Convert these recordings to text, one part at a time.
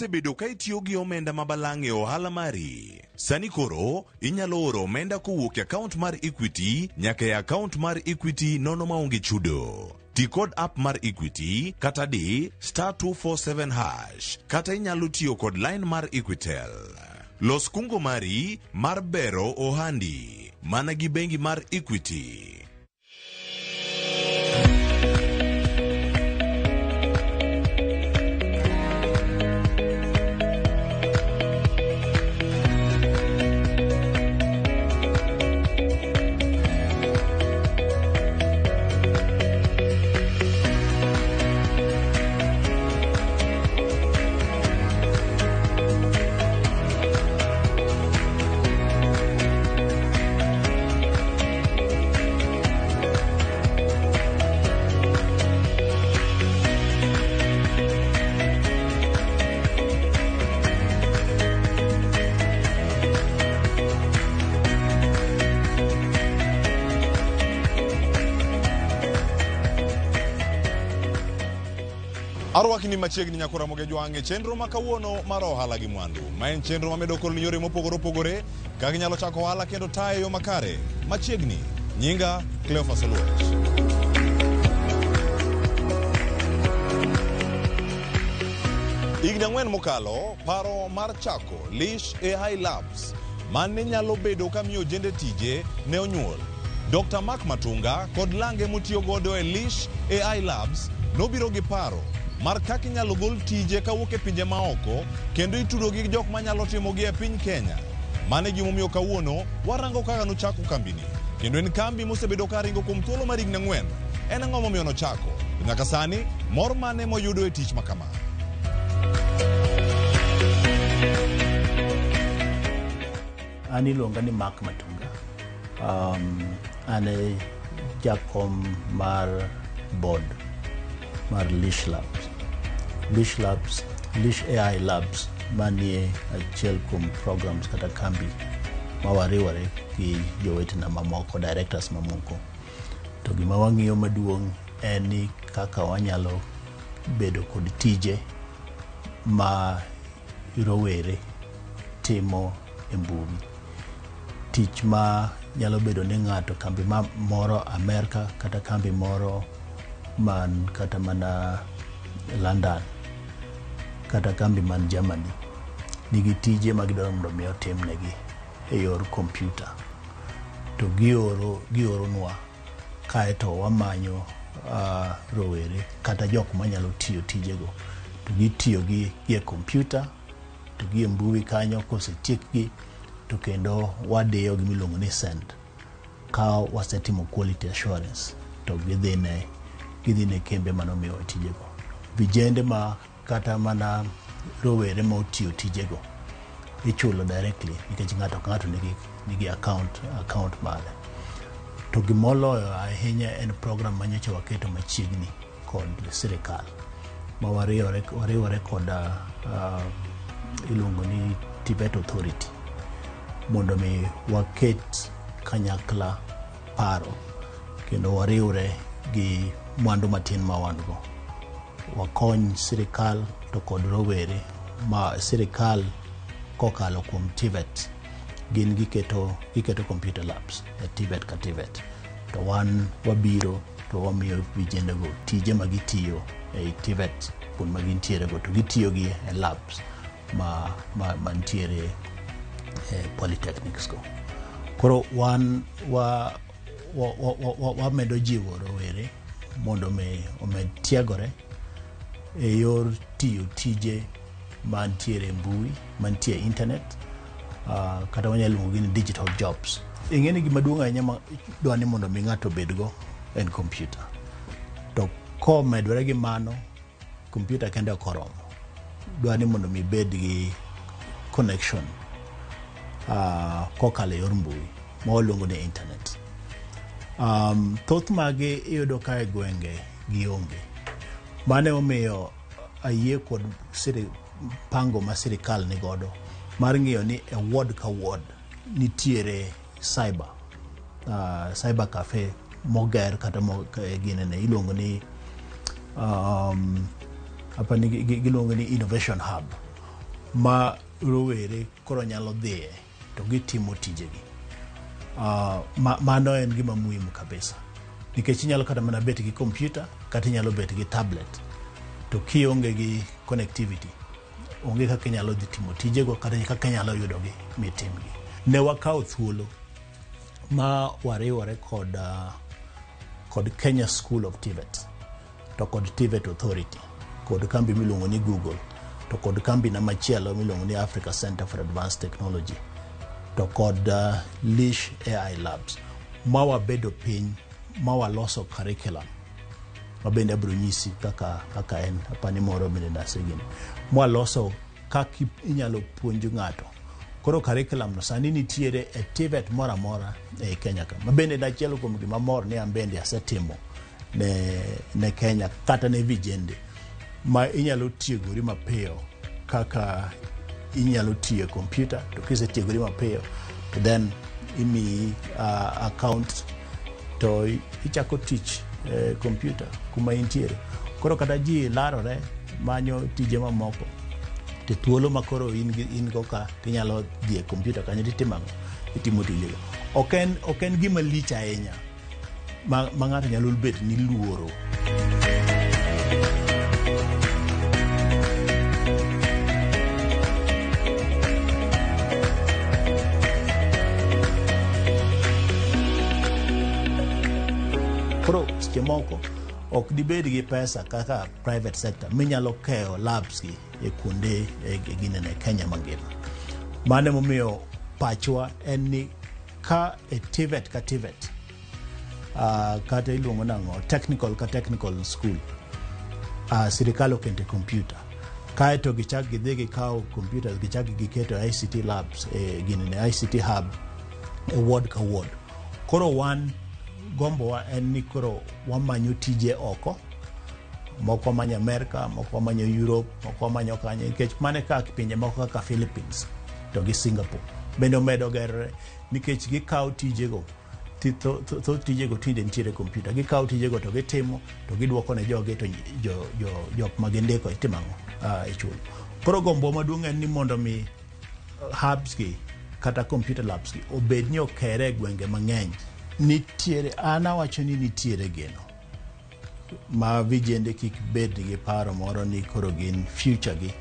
isebedo ka itiyo gi omenda ma balang' e ohala mari? Sani koro inyalo oro omenda kowuok e akaont mar Equity nyaka e akaont mar Equity nono maonge chudo. Ti kod app mar Equity kata di star 247 hash kata inyalo tiyo kod line mar Equitel. Los kungo mari mar bero ohandi mana gi bengi mar Equity. Arwakni machiegni nyako Ramogi Jwang' e chenro ma kawuono mar ohala gi mwandu. Ma en chenro mamedo koloni yore mopogore opogore kaka inyalo chako ohala kendo taye e yo makare. Machiegni, nyinga Cleophas Oluoch. Higni 4 mokalo, paro mar chako Lish AI Labs mane nyalo bedo ka miyo ojende tije ne onyuol. Dr. Mark Matunga kod lange motiyo godo e Lish AI Labs nobiro gi paro mar kaka inyalo gol tije kawuok e pinje maoko kendo itudo gi jok manyalo timogi e piny Kenya. Mano e gimomiyo kawuono warango kaka nochako kambini. Kendo en kambi mosebedo ka ringo kuom thuolo mar higni 4. En ang'o momiyo nochako? To nyaka sani, mor mane moyudo e tich ma kama? An iluonga ni Mark Matunga. An e jakom mar board mar Lish Labs. Lish Labs, Lish AI Labs manie achiel kuom programs kata kambi ma wariwore gi jowetena mamoko, directors mamoko. To gima wang'iyo maduong' en ni kaka wanyalo bedo kod tije ma rowere timo e mbui. Tich ma nyalo bedo ni ng'ato kambi ma moro Amerka kata kambi moro man kata mana London kata kambi man Germany nigi tije ma gidwaro mondo mi otimnegi e yor kompyuta to gioronwa kaeto wamanyo rowere kata jok manyalo tiyo tijego to gitiyo gi e kompyuta to gi e mbui kanyo. Kosetiekgi to kendo wadiyo gimiluongo ni send ka wasetimo quality assurance to gidhi ne kembe manomiyowa tijego. Vijende ma kata mana rowere ma otiyo tijego ichulo directly nikech ng'ato ka ng'ato nigi account mare. To gimoloyo ahinya en program manyocha waketo machiegni kod sirikal ma wariwore kod iluongo ni TVET Authority mondo mi waket kanyakla paro kendo wariwre gi mwandu matin ma wan go wakony sirikal to kod rowere ma sirikal kokalo kuom TVET gin giketo computer labs e TVET ka TVET to wan wabiro to wamiyo vijende go tije ma gitiyo ei TVET kuond ma gintiere go to gitiyo gi e labs ma mantiere e polytechnics go. Koro wan wamedo jiwo rowere mondo mi omed tiegore e yor tiyo tije mantiere e mbui, mantie e internet, kata wanyalo luongo gi ni digital jobs. Ing'e ni gima duong' ahinya ma dwa ni mondo mi ng'ato obedgo en kompyuta. To komedore gi mano, kompyuta kende ok oromo. Dwa ni mondo mi ibed gi connection kokalo e yor mbui ma waluongo ni internet. Thoth magi iyudo ka e gwenge gionge. Mano emomiyo ayie kod pango ma sirikal ni godo mar ng'iyo ni e ward ka ward nitiere cyber cafe moger kata mo, ginene iluongo ni apani giluongo ni innovation hub. ma rowere koro nyalo dhiye to gitimo tijegi. Mano en gima muhimu kabisa nikech inyalo kata mana bet gi computer kata inyalo bet gi tablet to kionge gi connectivity onge kaka inyalo dhi timo tijego kata kaka inyalo yudogi mitimgi. Ne wakawo thuolo ma wariwore kod Kenya School of TVET to kod TVET Authority kod kambi miluongo ni Google to kod kambi na machielo miluongo ni Africa Center for Advanced Technology to kod Lish AI Labs ma wabedo piny ma waloso curriculum ma bende abiro nyisi kaka en apani moro bende nasegini mwaloso kaka inyalo puonj ng'ato. Koro curriculum no sani nitiere e TVET moro amora ei Kenya ka ma bende en achiel kuom gima mor ni an bende asetimo ne Kenya kata ne vijende ma inyalo tiegori mapiyo kaka inyalo tiyo e computer to kisetiegori mapiyo to then imiyi account to ichako tich e computer kuma intiere. Koro kata ji larore manyo tije mamoko to thuolo ma koro in go ka tinyalo dhi e computer kanyo titimo ang'o? Itimo tijego. Ok en gima lich ahinya ma ng'ato nyalo bet ni luoro. Koro seche moko ok dibed gi pesa kaka private sector minyalo keyo labs gi e kuonde e ginene Kenya mangima. Mano emomiyo pachwa en ni ka e TVET ka TVET kata iluongo nang'o technical ka technical school sirikal okete computer kaeto gichak gidhi gikaw computers gichak giketo ICT labs e ginene ICT hub e ward ka ward. Koro wan gombowa en ni koro wamanyo tije oko moko wamanyo Amerika, moko wamanyo Europe, moko wamanyo kanye nikech mane kaka pinje moko kaka Philippines to gi Singapore bende omedo gerore nikech gikawo tijego thoth tijego tinde nitiere computer gikawo tijego to gitimo to giduoko ne jogi to jok ma gindiko itimo ang'o ichulo. Koro gombo maduong' en ni mondo mi hubs gi kata computer labs gi obed ni okere e gwenge mang'eny. Nitiere an awacho ni nitiere geno ma vijende kik bed gi paro moro ni koro gin future gi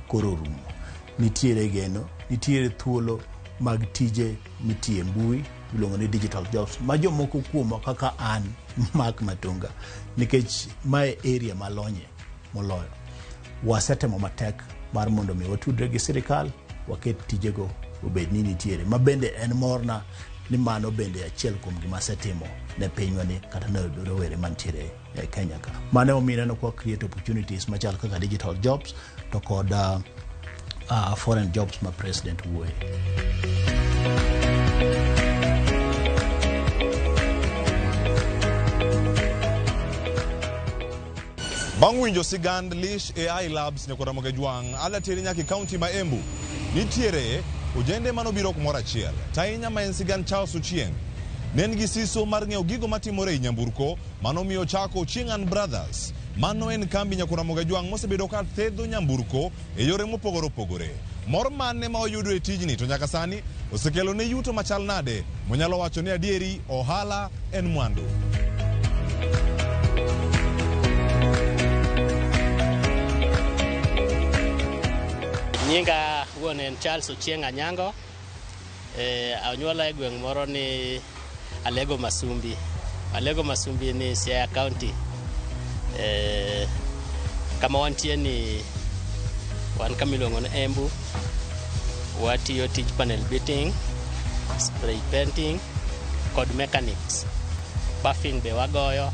koro rumo. Nitiere geno, nitiere thuolo mag tije mitiye mbui iluongo ni digital jobs ma jomoko kuomwa kaka an Mark Matunga nikech mae area malonye moloyo. Wasetemo matek mar mondo mi watudre gi sirikal waket tijego obed ni nitiere ma bende en morna ni mano bende achiel kuom gima asetimo ne pinywa ni kata ne rowere mantiere e Kenya ka. Mano emomiyo ineno kwa create opportunities machal kaka digital jobs to kod foreign jobs ma president wuoye. Bang' winjo sigand Lish AI Labs nyakwa Ramogi Jwang' alateri nyaka e kaunti ma Embu. Nitiere ojende manobiro kumoro achiel. To ahinya ma en sigand Charles Ochieng'. Ne en gi siso mar ng'eyo gigo matimore ei nyamburko manomiyo ochako Ochieng' and Brothers. Mano en kambi nyakwa Ramogi Jwang' mosebedo ka thedho nyamburko e yore mopogore opogore. Mor mane ma oyudo e tijni to nyaka sani osekelo ne yuto machal nade monyalo wacho ni adieri ohala en mwandu. Nyinga wuon en Charles Ochieng' Anyango. Anyuola e gweng' moro ni Alego Masumbi. Alego Masumbi ni Siaya County. Kama wantie ni wan kama iluongo ni Embu. Watiyo tij panel beating, spray painting kod mechanics. Buffing be wagoyo.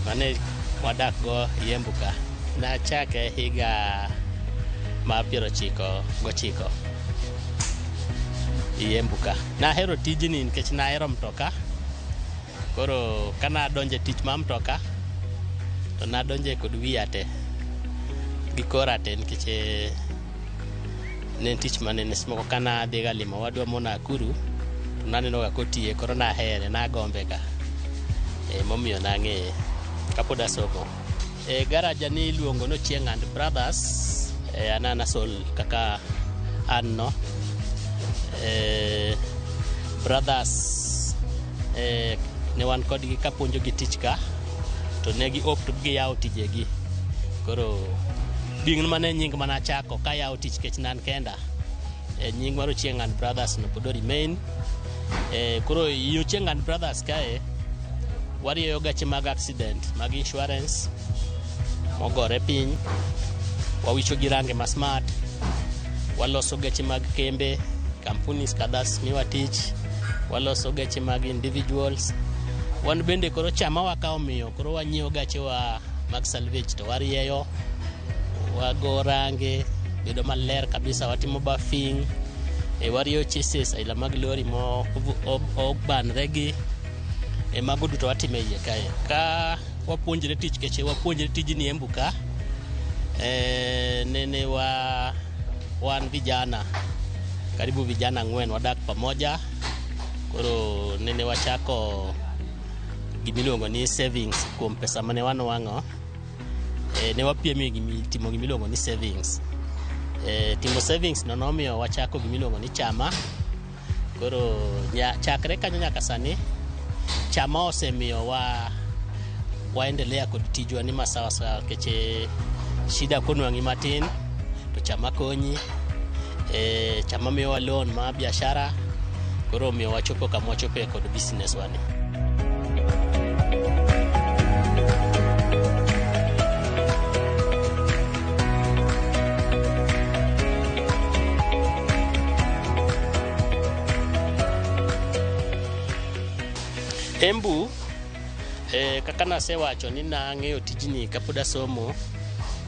Mano e wadak go e Embu ka. Nachake higa mar 99 e Embu ka. Nahero tijni nikech nahero mtoka. Koro kanadonjo e tich mar mtoka, to nadonje kod wiya te gi kora te nikech ne en tich mane seche moko kanadhi ga limo owadwa mo Nakuru to naneno ga kotiye koro nahere nagombe ga momiyo nang'eye kapod asomo. Garaja ni iluongo ni Ochieng' and Brothers. An an asol kaka an no. Brothers ne wan kodgi kapuonjo gi tich ka to ne gi opt giyawo tijegi. Koro being mane nying manachako kayawo tich kech nan kenda. Nying mar Ochieng and Brothers no pod remain. Koro i Ochieng and Brothers kae warieyo gache mag accident mag insurance mogore piny, wawicho gi range ma smart, waloso gache mag kembe, companies kadhas miwa tich, waloso gache mag individuals. Wan bende koro chama wakawo miyo koro wanyiewo gachewa mag salvage to warieyo, wago range bedo maler kabisa, watimo buffing, warieyo chases aila mag lori mo obanre gi mago duto watimo e iye kae. Ka wapuonjre tich keche wapuonjre tijni Embu ka, nene wa wan vijana karibu vijana 4 wadak pamoja. Koro nene wachako gimiluongo ni savings kuom pesa mane wanwang'o. Ne wapiem e timo gimiluongo ni savings. Timo savings no nomiyo wachako gimiluongo ni chama. Koro chakre kanyo nyaka sani chama osemiyo wa waendelea kod tijwa ni masawa sawa keche shida konwang'i matin to chama konyi. Chama miyowa loan ma biashara koro omiyo wachopo kama wachope kod business wani. Embu kaka nasewacho ni nang'eyo tijni kapod asomo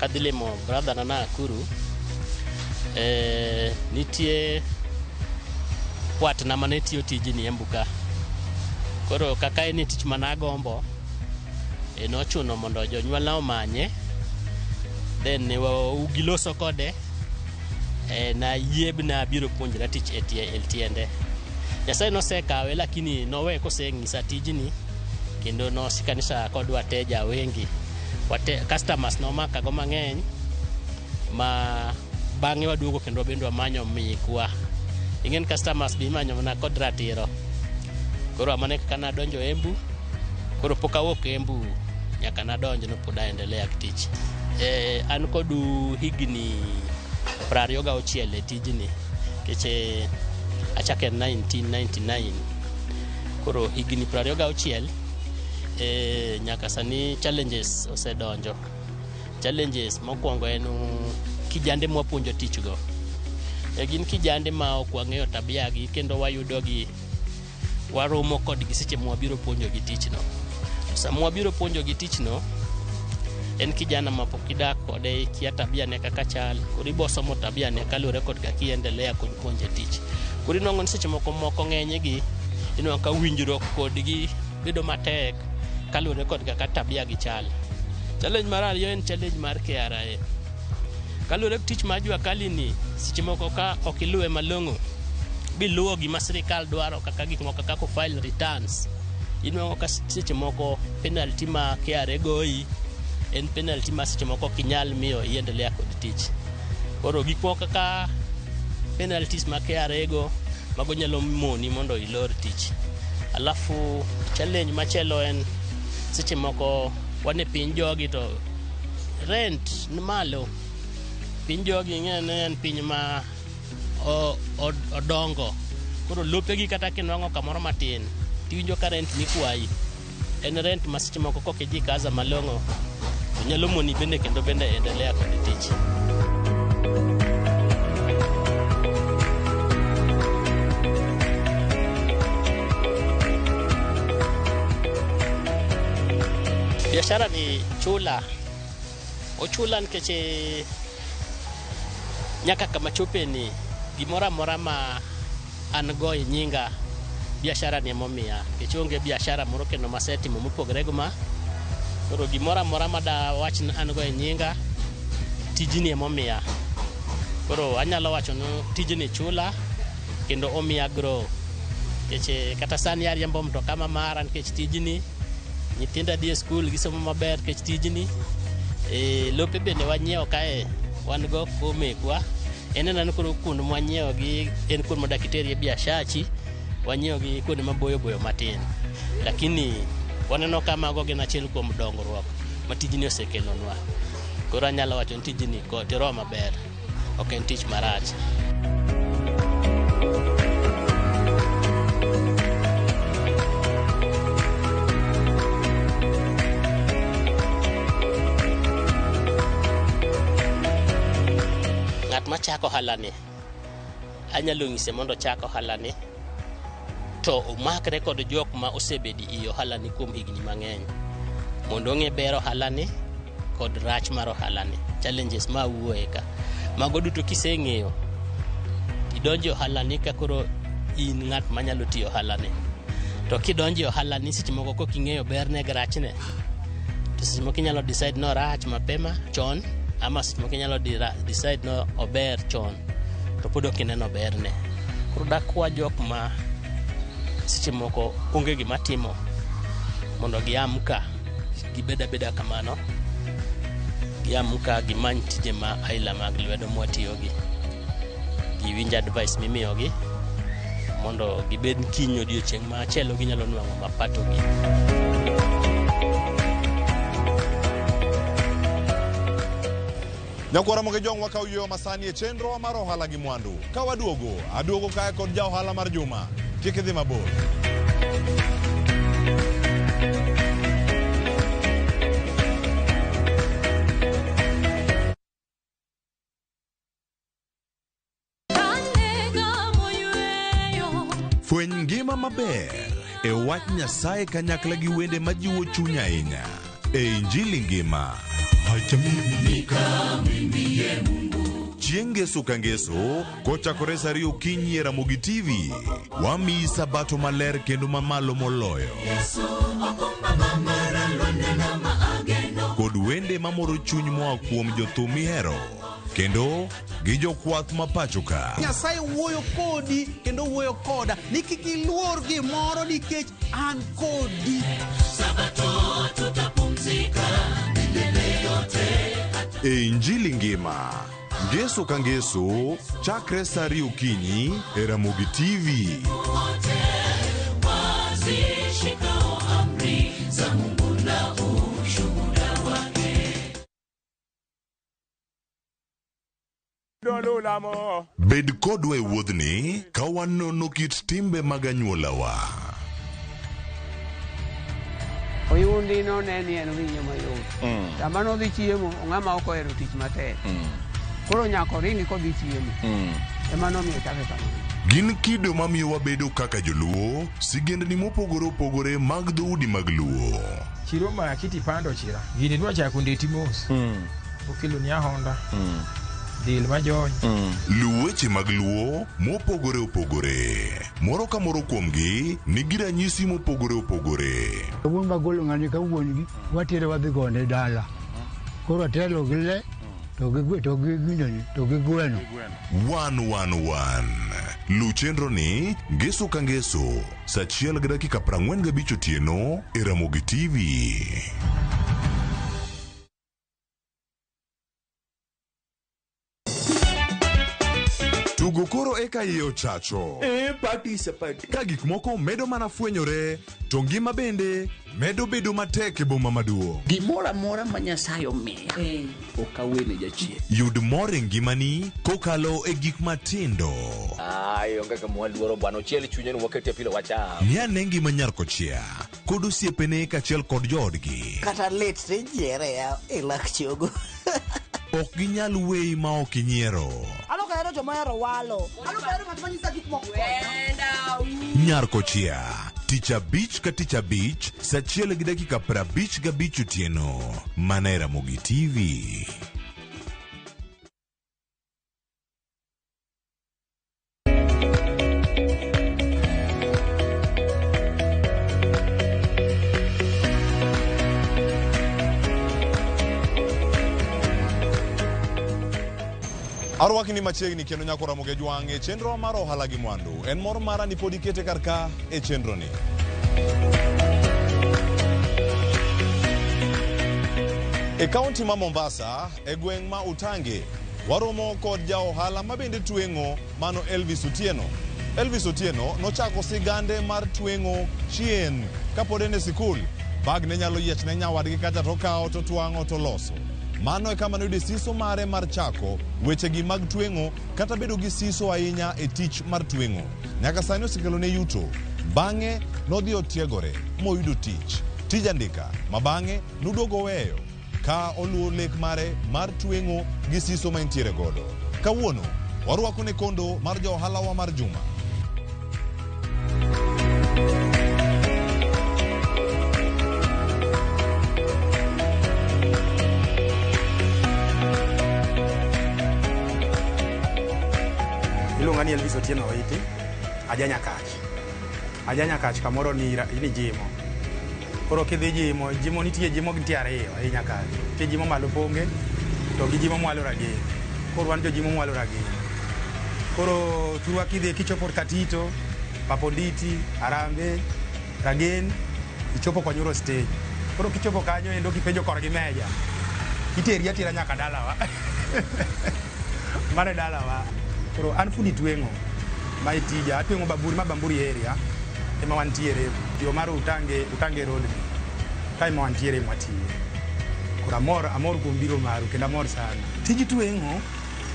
kadhi limo brother na Nakuru. Nitie watna mane tiyo tijni Embu ka. Koro kaka en tich managombo, nochuno mondo jonyuolna omanye, then ne giloso kode, nayie nabiro puonjra tich e tiende. Nyasaye nosekawe lakini nowe koseng'isa tijni kendo nosikanisha kod wateja wengi. Customers nomakago mang'eny ma bang'e waduogo kendo wabende wamanyo mikwa. Ing'en customers be imanyo mana kod ratiro. Koro mano e kaka nadonjo Embu. Koro pok awuok Embu nyaka nadonj no pod aendelea gi tich. An kod higni 26 e tijni nikech achake 1999. Koro higni 26 nyaka sani challenges osedonjo. Challenges mokwongo en kijande mwapuonjo tich go. Gin kijande ma ok wang'eyo tabia gi kendo wayudo gi waromo kodgi seche mwabiro puonjo gi tich no. Sama wabiro puonjo gi tich no, en kijana ma pok idak kode, ikia tabia ne kaka chal. Koro ibo somo tabia ne kaluwore kod kaka iendelea kod puonje tich. Koro inwang'o ni seche moko moko ng'eny gi inwang'o ka winjruok kodgi bedo matek kaluwore kod kaka tabia gi chal. Challenge mar ariyo en challenge mar KRA. Kaluwore gi tich mar jua kali ni, seche moko ka ok iluwe malong'o, biluwo gima sirikal dwaro kaka gik moko kaka file returns, inwang'o ka seche moko penalty ma KRA goyi en penalty ma seche moko ok inyal miyo iendelea kod tich. Koro gik moko kaka penalties ma KRA go mago nyalo moni mondo ilor tich. Alafu challenge machielo en seche moko wan e piny jogi to rent ni malo. Piny jogi ing'e ni en piny ma odongo. Koro lopegi kata kinwang'o kamoro matin tiwinjo ka rent mikwayi en rent ma seche moko kok ijikaza malong'o to nyalo moni bende kendo bende endelea kod tich. Biashara ni chula, ochula nikech nyaka kama chope ni gimoro amora ma an go e nyinga biashara ni emomiya nikech onge biashara moro kendo masetimo mopogore gi ma. Koro gimoro amora ma dawach ni an go e nyinga tijni emomiya. Koro anyalo wacho ni tijni chula kendo omiya grow nikech kata sani ariembo mtoka ma mara nikech tijni, nyithinda dhi e skul gisomo maber nikech tijni, lope bende wanyiewo kae wan go komekwa en ena ni koro kuonde mwanyiewo gi en kuonde modak iterie biashachi wanyiewo gi kuonde maboyo boyo matin lakini waneno ka mago gin achiel kuom dongruok ma tijni osekelonwa. Koro anyalo wacho ni tijni terowa maber, ok en tich marach. Ng'at machako ohala ni anyalo nyise mondo ochak ohala ni to omakre kod jok ma osebedi i ohala ni kuom higni mang'eny mondo ong'e ber ohala ni kod rach mar ohala ni, challenges ma awuoye ka mago duto. Kiseng'eyo idonjo e ohala ni ka koro in ng'at manyalo tiyo ohala ni, to kidonjo e ohala ni seche moko kok ing'eyo berne gi rachne, to seche moko inyalo decide no rach mapema chon ama seche moko inyalo decide no ober chon to pod ok ineno berne. Koro dakwa jok ma seche moko onge gima timo mondo giamka gibed abeda kamano, giamka gimany tije ma aila mag lwedo mwatiyogi, giwinj advice mimiyogi mondo gibed kiny odiochieng' machielo ginyalo nwang'o mapato gi. Nyakwara Ramogi Jong wakaw yweyo masani e chenro mar ohala gi mwandu. Ka waduogo, aduogo kae kod ja ohala mar juma. Kik idhi mabor. Fweny ngima maber e wach Nyasaye kanyakla gi wende majiwo chuny ahinya e Injili ngima. Chieng' Ngeso ka Ngeso kochakore sa 2 okinyi e Ramogi TV, wamiyi sabato maler kendo mamalo moloyo. Kod wende mamoro chuny moa kuom jothum mihero kendo gi jokwath ma pacho ka. Nyasaye wuoyo kodi kendo wuoyo koda ni kik iluor gimoro nikech an kodi. E Injili ngima, Ngeso ka Ngeso, chakre sa 2 okinyi e Ramogi TV. Bed kodwa e wuodhni ka wanono kit timbe mag anyuolawa. Oyundi none ni en winyo mayot. Sama nodhi chiemo, ng'ama ok ohero tich matek. Koro nyaka oringi kodhi chiemo. Ema nomiyo ochake kamano. Gin kido mamiyo wabedo kaka joluo, sigendni mopogore opogore mag dhoudi mag Luo. Chiro maki tipando chira. Gini dwa chako ndeti mos. Okelo ni ahonda. Del majony. Luw weche mag Luo mopogore opogore. Moro ka moro kuomgi nigi ranyisi mopogore opogore. Wuon magolo ng'ani ka wuon gi watere wadhi gone dala. Koro atelo gi le to gi to gi ginene to gi gweno. 111. Luw chenro ni Ngeso ka Ngeso sa 1:45 otieno e Ramogi TV. Tugo koro eka iye ochacho. E party is a party. Ka gik moko medo mana fwenyore, to ngima bende medo bedo matek e boma maduong'. Gimoro amora ma Nyasaye omiya ok awene jachien. Yud mor e ngimani kokalo e gik matindo. Ai, onge kama waluoro bwana, ochiel chunye ni wakete pilo wacham. Ng'i ane ngima nyar kochia kod osiepene kaachiel kod joodgi. Kata lit tijiere ya e lak chogo. Ok ginyal weyi ma ok inyiero. An ok ahero joma ohero walo. An ok ahero ng'at ma nyisa gik moko. Nyar kochia tich abich ka tich abich sa 1:55 otieno mana e Ramogi TV. Arwakni ni machiegni kendo nyako Ramogi Jwang' e chenro mar ohala gi mwandu. En mor mara ni pod ikete kar ka e chenro ni. E kaunti ma Mombasa, e gweng' ma Utange, Waromo kod ja ohala ma bende tweng'o mano Elvis Otieno. Elvis Otieno nochako sigande mar tweng'o chien kapod en e sikul. Bag ne nyalo yiech ne nyawadgi kacha to okawo to twang'o to loso. Mano e kama noyude siso mare mar chako wechegi mag tweng'o kata bedo gi siso ahinya e tich mar tweng'o. Nyaka sani osekelone yuto. Bang'e nodhi otiegore moyudo tich. Tij andika ma bang'e noduogo oweyo ka oluwo lek mare mar tweng'o gi siso ma entiere godo. Kawuono warwako ne kondo mar jo ohalawa mar juma. Iluonga ni Elvis Otieno Owiti, aja Nyakach. Aja Nyakach kamoro ni Jimo. Koro kidhi Jimo, Jimo nitie Jimo nitie ariyo ei Nyakach. Nitie Jimo malo Ponge to gi Jimo mwalo Rageng. Koro wan jo Jimo mwalo Rageng. Koro thurwa kidhi kichopo Katito, Paponditi, Arambe, Ragen, ichopo Kwanyoro stage. Koro kichopo kanyo endo kipenjo korgi meja. Iteri atera nyaka dalawa. Mano e dalawa. Koro an fundi tweng'o ma e tija, atweng'o baburi ma Bamburi area ema wantiere yo mar Utange Road ni. Ka ema wantiere mwatiye. Koro amor kuom biro maru kendo amor sana. Tij tweng'o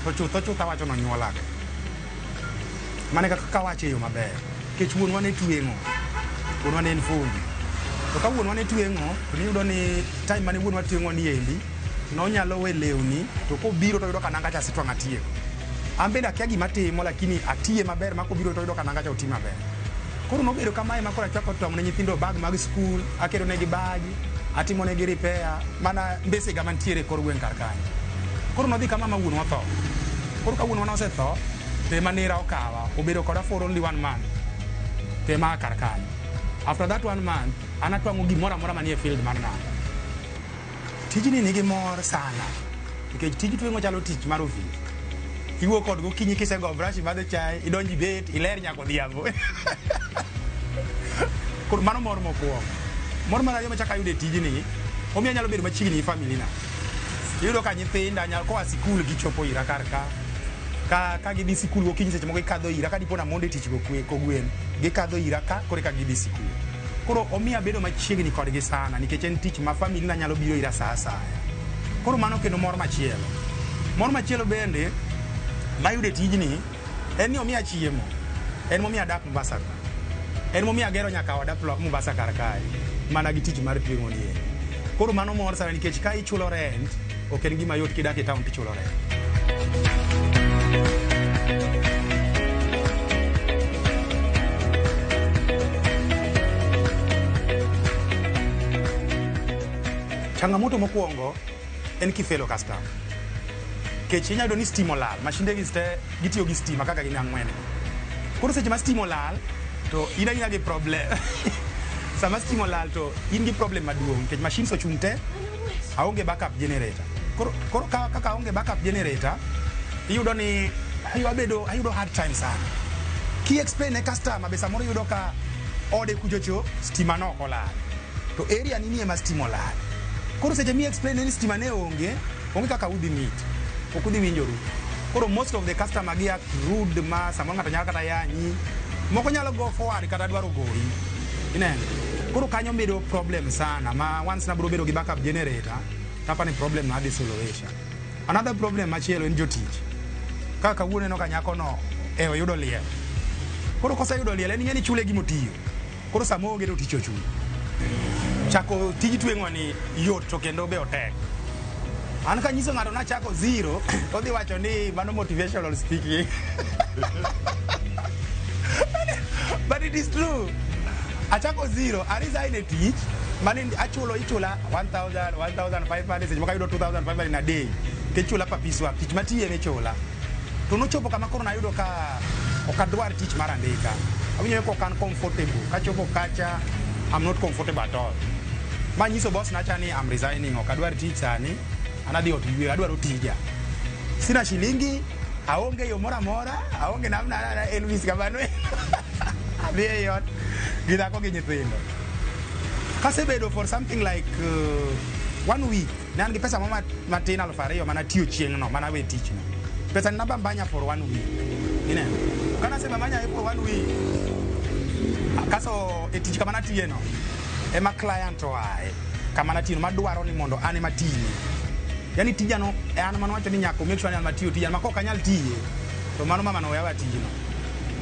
to chutho chutho awacho nonyuolago. Mano e kaka kawache e yo maber. Nikech wuonwa ne tweng'o. Wuonwa ne en fundi. To ka wuonwa ne tweng'o, to niyudo ni time mane wuonwa tweng'o ni endi, nonyalo we lewni, to kobiro to oyudo ka nanga cha asetwang'o atieko. An bende akia gima atimo lakini atiye maber ma kobiro to oyudo ka nanga cha oti maber. Koro nobedo kamae ma koro achako twang'o ne nyithindo bag mag skul, akelo negi bag, atimo negi repair, mana mbesega mantiere e kor gweng' kar kanyo. Koro nodhi kama ma wuonwa otho. Koro ka wuonwa nosetho, to ema nera okawa, obedo koda for only 1 month. To ema aa kar kanyo. After that 1 month, an atwang'o gimoro amora manie field mar nanga. Tijni nigi mor sana, nikech tij tweng'o chalo tich mar ofis. Iwuok kod gokinyi kisego brush imadho chai, idonjo ibet, iler nyaka odhiambo. Koro mano mor mokwongo. Mor mar ariyo machako ayudo e tijni, omiyo anyalo bedo machiegni gi family na. Iyudo ka nyithinda nyalo koa sikul gichopo ira kar ka. Ka gidhi sikul gokinyi seche moko gikadho ira, ka dipo namondo e tich kogwen, gikadho ira ka koro eka gidhi sikul. Koro omiyo abedo machiegni kodgi sana nikech en tich ma family na nyalo biro ira sa asaya. Koro mano kendo mor machielo. Mor machielo bende mayudo e tijni en ni omiya chiemo. En momiyo adak Mombasa ka. En momiyo agero nyaka oda Mombasa kar kae mana gi tich mar tweng'o ni endi. Koro mano mor sana nikech ka ichulo rent ok en gima yot kidak e town tichulo rent. Changamoto mokwongo en kifelo customer. Kech inyalo yudo ni stima olal, mashinde gi te gitiyo gi stima kaka gin ang'wen. Koro seche ma stima olal to in aina gi problem. Sama stima olal to in gi problem maduong' nikech machines ochung' te, aonge backup generator. Koro kaka aonge backup generator, iyudo ni ayudo hard time sana. Ki explain ne customer be samoro iyudo ka ode kuchocho stima no ok olal. To area ni ema stima olal. Koro seche mi explain ni stima ne onge, onge kaka udhi meet. Ok udhi winjoru. Koro most of the customer gi act rude ma samoro ng'ato nyalo kata yanyi. Moko nyalo go forward kata dwaro goyi. Ineno? Koro kanyo bedo problem sana ma once nabro bedo gi backup generator, tapa ni problem no adhi suluhisha. Another problem machielo en jotich. Kaka kawuono aneno ka nyako no e oyudo liel. Koro koseyudo liel en ing'e ni chule gima otiyo. Koro sama oonge to tich ochung'. Chako tij tweng'o ni yot to kendo be otek. An kanyiso ng'ato nachako zero, to odhi wacho ni mano motivational speaking. But it is true. Achako zero, a resign e tich, mane achulo ichula 1000, 1500, seche moko ayudo 2500 in a day. Tichula per piece work, tich matiye michula. To nochopo kama koro nayudo ka ok adwar tich mar andika. Awinjo ni ok an comfortable. Kachopo kacha, I'm not comfortable at all. Manyiso boss nacha ni I'm resigning, ok adwar tich sani, an adhi ot yweyo, adwaro tija. Sina shilingi, aonge yo moro amora, aonge namna Elvis kamano. Adhi e ot gi dhako gi nyithindo. Kasebedo for something like 1 week, ne an gi pesa moro matin 2000 mana tiyo chieng'no, mana we tichno. Pesa ni nabambanya for one week. Ineno? Kana asebambanya for one week, kaso e tich kama natiye no, ema client oae kama natiye no madwaro ni mondo an ema tine. Yani tijano an manowacho ni nyaka make sure ni an matiyo tijano ma kok anyal tiye to mano mama no oyawa tijno.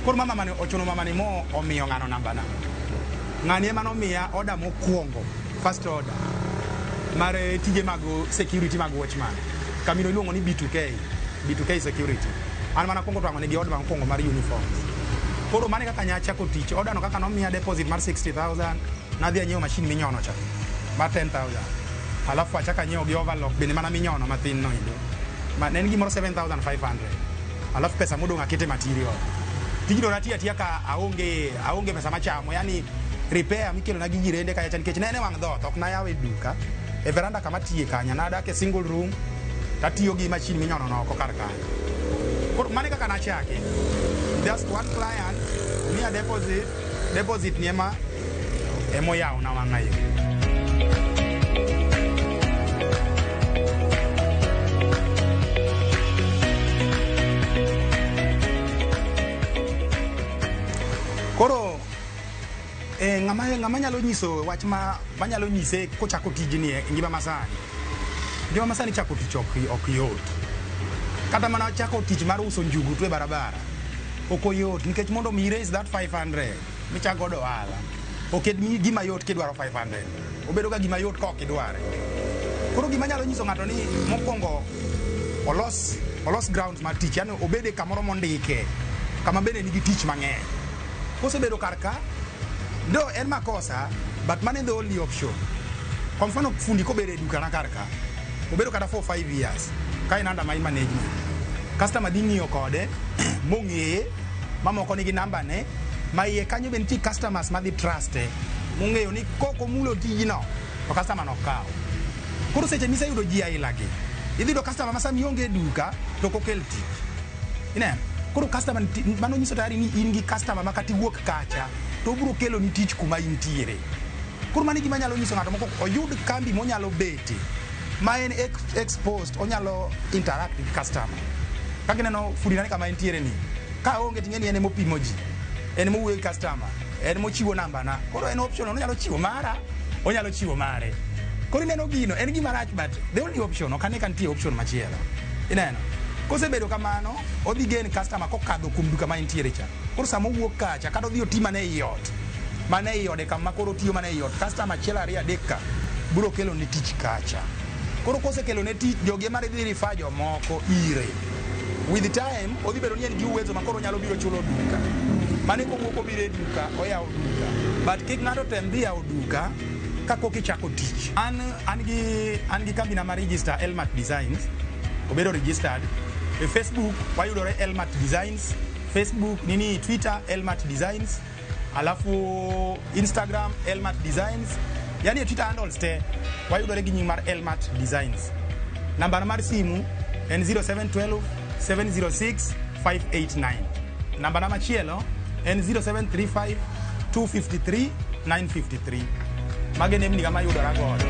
Koro mama mane ochuno mama ni mo omiyo ng'ano namba na. Ng'ani ema nomiya order mokwongo, first order mar tije mag security mag watchman. Kamino iluongo ni B2K, B2K security. An mana kwongo twang'o negi order mokwongo mar uniforms. Koro mane kaka nyachako tich, order no kaka nomiya deposit mar 60,000, nadhi anyiewo machine minyono cha mar 10,000. Alafu achako anyiewo gi overlock bende mana minyono mathin no endo. Ma ne en gimoro 7,500. Alafu pesa modong' akete material. Tijno natiyo atiya ka aonge pesa machamo, yani repair mikelo na gi jirende kacha nikech ne en e wang' dhoot, ok nayawe duka. E veranda kama tiye kanya, nadak e single room, tatiyo gi machine minyono no oko kar kanyo. Koro mane kaka nachake. Just one client, miya deposit, deposit ni ema emoyawona wang'a yo. Koro ng'ama nyalo nyiso wach ma manyalo nyise kochako tijni e ngima masani. Ngima masani chako tich ok yot. Kata mana chako tich mar uso njugu tu e barabara ok oyot nikech mondo mi raise that 500 michako godo ohala. Ok en gima yot kidwaro 500. Obedo ga gima yot ka ok idware. Koro gima nyalo nyiso ng'ato ni mokwongo olos grounds mar tich, yani obede kamoro mondike kama bende nigi tich mang'eny. Kosebedo kar ka, no en makosa, but mano the only option. Kwa mfano fundi kobedo e duka na kar ka, obedo kata 4 5 years ka en under my management. Customer dhi ng'iyo kode, mong'eye, mamoko nigi namba ne, ma iye kanyo be nitie customers madhi truste, mong'eyo ni kok omulo tijno, to customer no kaw. Koro seche miseyudo ji aila gi, idhi yudo customer ma sama ionge e duka to ok okel tich. Ineno? Koro customer mano nyiso tayari ni in gi customer ma kata iwuok kacha to obiro kelo ni tich kuma intiere. Koro mano e gima nyalo nyiso ng'ato moko oyud kambi monyalo bete ma en exposed, onyalo interact gi customer. Kaka ineno fundi nani kama entiere ni, ka onge ting'e ni en emopimo ji, en emowuoyo gi customer, en mochiwo namba na. Koro en option, onyalo chiwo mara, onyalo chiwo mare. Koro ineno gino, en gima rach but the only option, ok ane ka nitie option machielo. Ineno? Kosebedo kamano, odhi gain customer kokadho kuom duka ma entiere cha. Koro sama owuok kacha, kata odhi oti mana ei ot, mana ei ode kama koro otiyo mana ei ot, customer achiel ariyo adek ka biro kelo ne tich kacha. Koro kosekelo ne tich, jogi ema dhi refer jomoko ire. With time, odhi bedo ni en gi uwezo ma koro onyalo biro chulo duka. Mane kowuok obiro e duka, oyawo duka. But kik ng'ato tem dhi yawo duka ka pok ichako tich. An gi kambi na ma register Elmat Designs, obedo registered. E Facebook wayudore Elmat Designs, Facebook nini Twitter Elmat Designs, alafu Instagram Elmat Designs. Yani e Twitter handles te wayudore gi nying mar Elmat Designs. Namba mar simu en 0712 706 589. Namba na machielo en 0735 253 953. Mage nembni ga mayudora godo.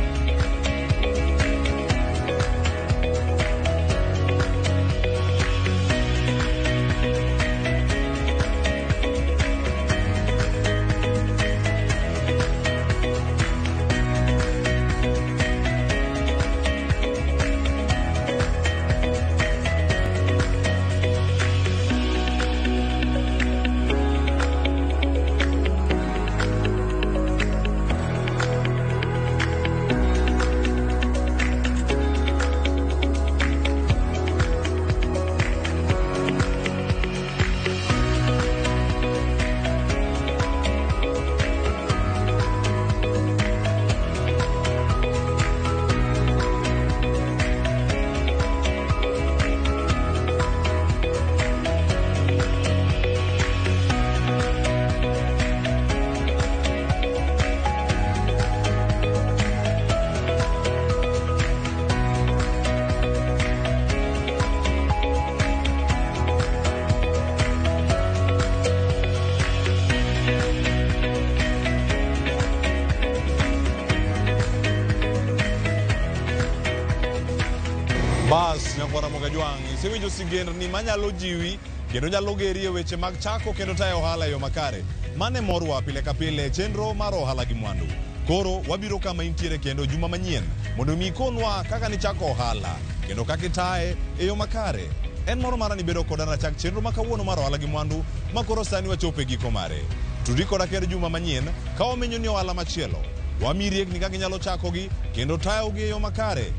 Bas, Nyakwara Mogajwang', isewinjo sigendni manyalo jiwi kendo nyalo geri e weche mag chako kendo tayo ohala e yo makare. Mane morwa pile ka pile e chenro mar ohala gi mwandu. Koro wabiro kama intiere kendo juma manyien mondo mi ikonwa kaka nichako ohala kendo kaka itaye e yo makare. En moro mara ni bedo koda nachak chenro ma kawuono mar ohala gi mwandu ma koro sani wachopo e giko mare. Tudi koda kendo juma manyien ka wamenyo ni ohala machielo. Wamiyi riekni kaka inyalo chakogi kendo tayogi e yo makare.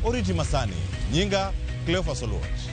Oriti masani. Nyinga Cleophas Oluoch.